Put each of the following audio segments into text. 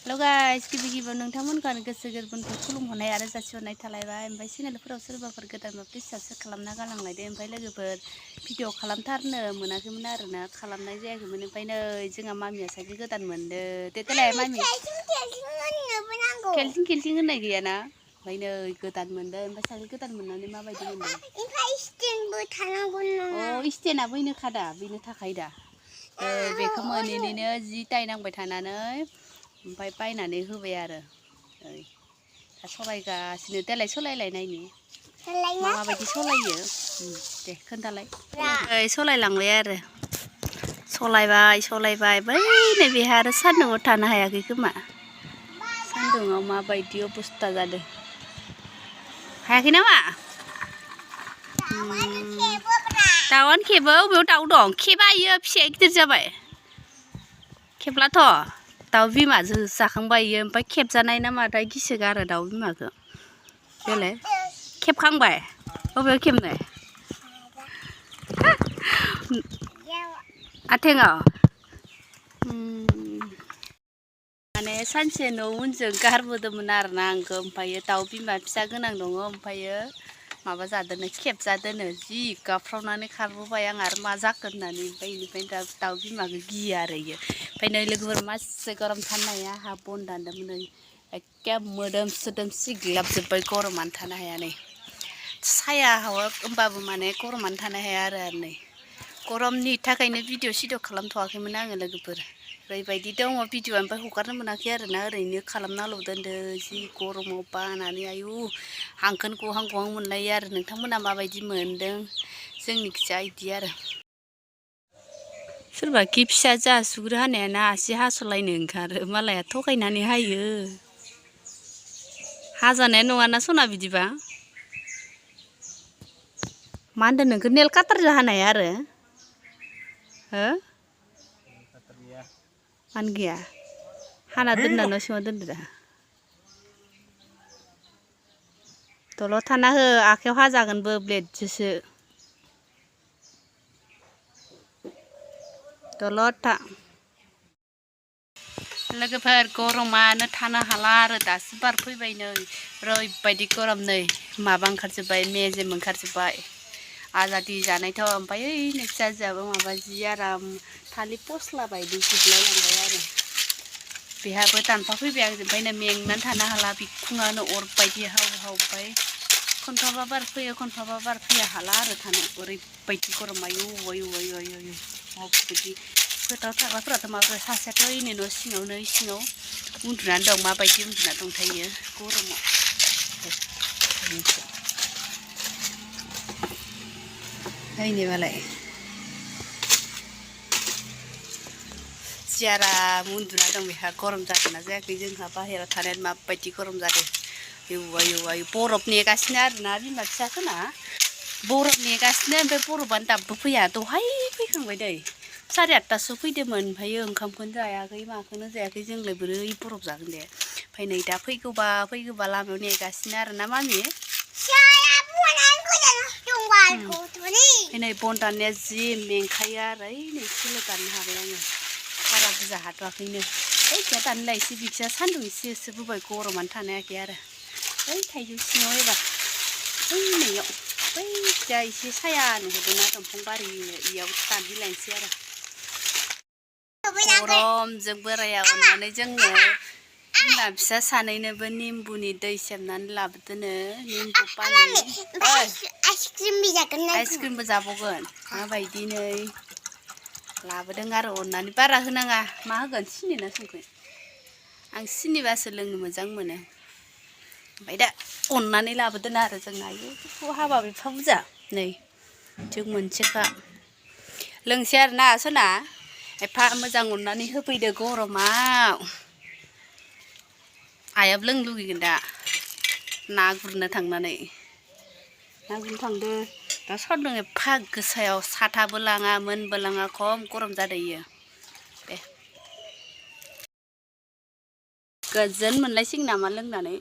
Hello guys, गिबि नोंथांमोनखौ गोसो गोरबोनिफ्राय खुलुमहरनाय आरो जासिहरनाय थालायबाय। ओमफ्राय चेनेलफोराव सोरबाफोर गोदानबा प्लिज साबस्क्राइब खालामना गालांलायदो। ओमफ्राय लोगोफोर भिडिअ खालामथारनो मोनाखैमोन आरोना, खालामनाय जायाखैमोन। ओमफ्राय नै जोंहा मामिया साइकेल गोदान मोनदो। देलाय मामि केलसिं होननाय गैयाना, ओमफ्राय नै गोदान मोनदो। ओमफ्राय साइकेल गोदान मोननानै माबायदि मोनदों? ओमफ्राय स्टेनबो थानांगौ नामा? अ स्टेना बैनो खादा, बेनो थाखायो दा। बेखौ मोनैनिनो जि टाइनांबाय थानानै ओमफ्राय बायनानै होबाय आरो दा सलायगासिनो। देलाय सलायलाय नायनि माबायदि सलायो दे खोन्थालाय। सलायलांबाय आरो सलायबाय बै नै बेहा आरो सान्दुङाव थानो हायाखै खोमा, सान्दुङाव माबायदि अबस्था जादों हायाखै नामा? दाउआनो खेबो। अबेयाव दाउ दं? खेबा इयो, फिसाया गिदिर जाबाय। खेबलाथ' दाउ बिमाजो जाखांबाय इयो, ओमफ्राय खेबजानाय ना माथाय गिसोगारो दाउ बिमाखौ। बेलाय खेबखांबाय? बबेयाव खेबनाय? आथेङाव? माने सानसे न' उनजों गारबोदोंमोन आरोना आंखौ, ओमफ्रायो दाउ बिमा फिसा गोनां दङ, ओमफ्रायो माबा जादोनो, खेबजादोनो। जि गाबफ्रावनानै खारबोबाय आं आरो मा जाखो होननानै। ओमफ्राय बेनिफ्रायनो दाउ बिमाखौ गियो आरो इयो। ओमफ्राय नै लोगोफोर मासे गरम थानाया आंहा बन दानदोंमोन नै, एखे मोदोम सोदोम सिग्लाबजोब्बाय, गरमानो थानो हाया नै। साया होमबाबो माने गरमानो थानो हाया आरो नै गरमनि थाखायनो भिडिअ खालामथ'वाखैमोन आङो लोगोफोर। ओरैबायदि दङ भिडिअ, ओमफ्राय हगारनो मोनाखै आरोना, ओरैनो खालामनाल' दोनदों। जि गरमाव बानानै आयु हांखोन गहां गहां मोनलायो आरो। नोंथांमोना माबायदि मोनदों? जोंनिखिजा इदि आरो। सोरबा खि फिसा जासुग्रो हानायाना आसि हास'लायनो ओंखारो, मालाया थगायनानै हायो। हाजानाया नङाना सना बिदिबा। मा होनदों नोंखौ? नेल काटारजों हानाया आरो हो? मानो गैया? हाना दोनना न' सिङाव दोनदो दा। दलद थाना हो, आखाइयाव हाजागोनबो ब्लेडजोंसो। दलद था। लोगोफोर गरमानो थानो हाला आरो दासो बार फैबाय नै, ओरैबायदि गरम नै माबा ओंखारजोब्बाय, मेजेम ओंखारजोब्बाय। आजादि जानायथ'। ओमफ्राय ओइ नोंसाजोआबो माबा जि आराम थालिर फस्ला बायदि जिबलायलांबाय आरो बेहाबो दानफा फैबाय आंजों। ओमफ्राय मेंनानै थानो हाला, बिखुङानो अर बायदि हावहावबाय। खनफाबा बार फैयो, खनफाबा बार फैया, हाला आरो थानो, ओरैबायदि गरम। आयु माबायदि फोथाराव थाग्राफोराथ' माबा सासेयाथ' ओइनै न' सिङावनो सिङाव उन्दुनानै दं। माबायदि उन्दुना दंथायो गरमाव। ओइनै मालाय जि आराम उन्दुना दं, बेहा गरम जादों ना जायाखै? जोंहा बाहेरायाव थानायानो माबायदि गरम जादों। आयु बरफ नेगासिनो आरोना बिमा फिसाफोरना, बरफ नेगासिनो। ओमफ्राय बरफआनो दाबो फैया। दहाय फैखांबाय दै, 8:30 फैदोंमोन। ओमफ्रायो ओंखामखौनो जायाखै, माखौनो जायाखै। जोंलाय बोरै बरफ जागोन दे। ओमफ्राय नै दा फैगौबा लामायाव नेगासिनो आरोना मामि। नै बन दाननाया जि मेंखायो आरो। नै सोलो दाननो हाबाय आङो, बारा बुरजा हाथ'वाखैनो। ओइथिया दानलाय एसे बिखिया सान्दुं एसे होबोबाय, गरमानो थानो हायाखै आरो। ओइ थाइजौ सिङाव एबार नैयाव बैजा एसे साया नुहुरदोंना दंफां बारिनो, इयाव दानहैलायनोसै आरो। गरमजों बोराया अननानै जोंनो बिमा फिसा सानैनोबो निम्बुनि दै सेबनानै लाबोदोनो, निम्बु पानि। आइसक्रिमबो जाबावगोन। माबायदि नै लाबोदों आरो अननानै। बारा होनाङा, मा होगोन सिनि ना संख्रि? आं सिनिबासो लोंनो मोजां मोनो। ओमफ्राय दा अननानै लाबोदों आरो जोंना। आयु हाबाब एफा बुरजा नै जों मोनसेखा लोंसै आरोना सना। एफा मोजां अननानै होफैदो गरमाव। आइयाबो लोंनो लुगैगोन दा ना गुरनो थांनानै। ना गुरनो थांदो दा सान्दुं एफा गोसायाव, साथाबो लाङा मोनबो लाङा, खम गरम जादों इयो। दे गोजोन मोनलायसिगोन नामा लोंनानै?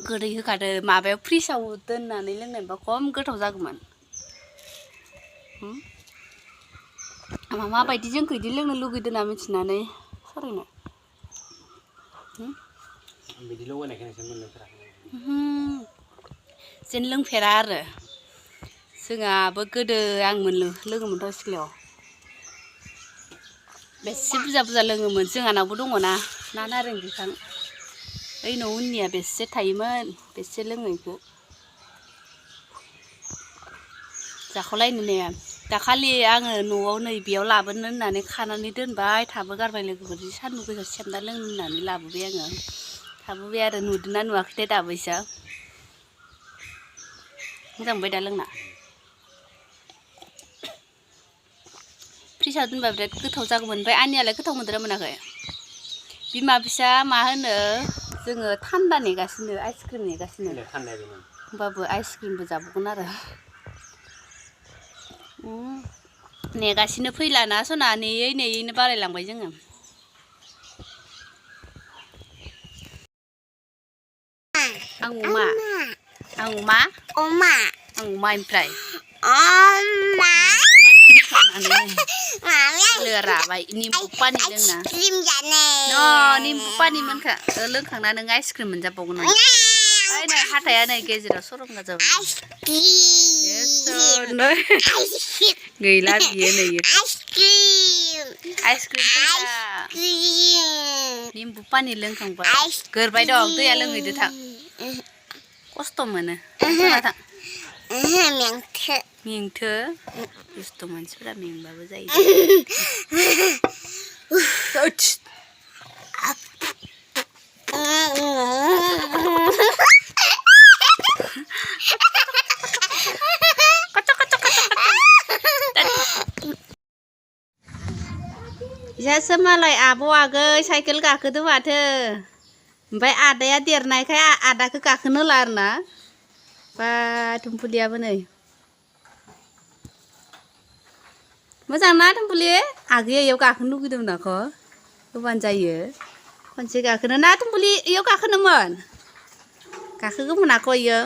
गोदै होखादो, माबायाव फ्रिजआव दोननानै लोंनायबा खम गोथाव जागौमोन। माबायदि जोंखौ इदि लोंनो लुगैदों ना मिथिनानै सरायनो बिदि लगायनायखौ नोंसोर मोनलोंफेराखै जेन लोंफेरा आरो जोंहाबो गोदो आं लोङोमोनथ' सिख्लायाव बेसे बुरजा लोङोमोन जोंहानावबो दङ ना नारें बिफां ओइ न' उननिया बेसे थायोमोन बेसे लोङो इखौ जाख'लायनो ने दाखालि आङो न'आव नै बेयाव लाबोनो होननानै खानानै दोनबाय थाबो गारबाय लोगोफोर सान्दुं गोसा सेबना लोंनो होननानै लाबोबाय आङो थाबोबाय आरो नुदोंना नुवाखैथाय दाबैसा मोजां मोनबाय दा लोंना फ्रिजआव दोनबा बिराद गोथाव जागौमोन ओमफ्राय आंनियालाय गोथाव मोनदोंना मोनाखै बिमा फिसा मा होनो जोङो थान्दा नेगासिनो आइसक्रिम नेगासिनो होमबाबो आइसक्रिमबो जाबावगोन आरो नेगासिनो फैलाना सना नेयैनो बारायलांबाय जोङो आं अमा ओमफ्राय राबाय निम्बु पानि लोंना निम्बु पानि मोनखा लोंखांना नों आइसक्रिम मोनजाबावगोन नों ओइ नै हाथाया नै गेजेराव सरंगा जाबाय गैला बियो नै आइसक्रिम निम्बु पानि लोंखांबाय गोरबाय दं दैया लोंहैदो थां खस्थ' मोनो मेंथो दुस्थ' मानसिफोरा मेंबाबो जायो इसासो मालाय आब' आगै साइकेल गाखोदो माथो ओमफ्राय आदाया देरनायखाय आदाखौ गाखोनो होला आरोना बा थुमफुलियाबो नै मोजां ना थुमफुलि आगैया इयाव गाखोनो लुगैदोंमोन आख' होबानो जायो खनसे गाखोनो ना थुमफुलि इयाव गाखोनोमोन गाखोगौमोन आख' इयो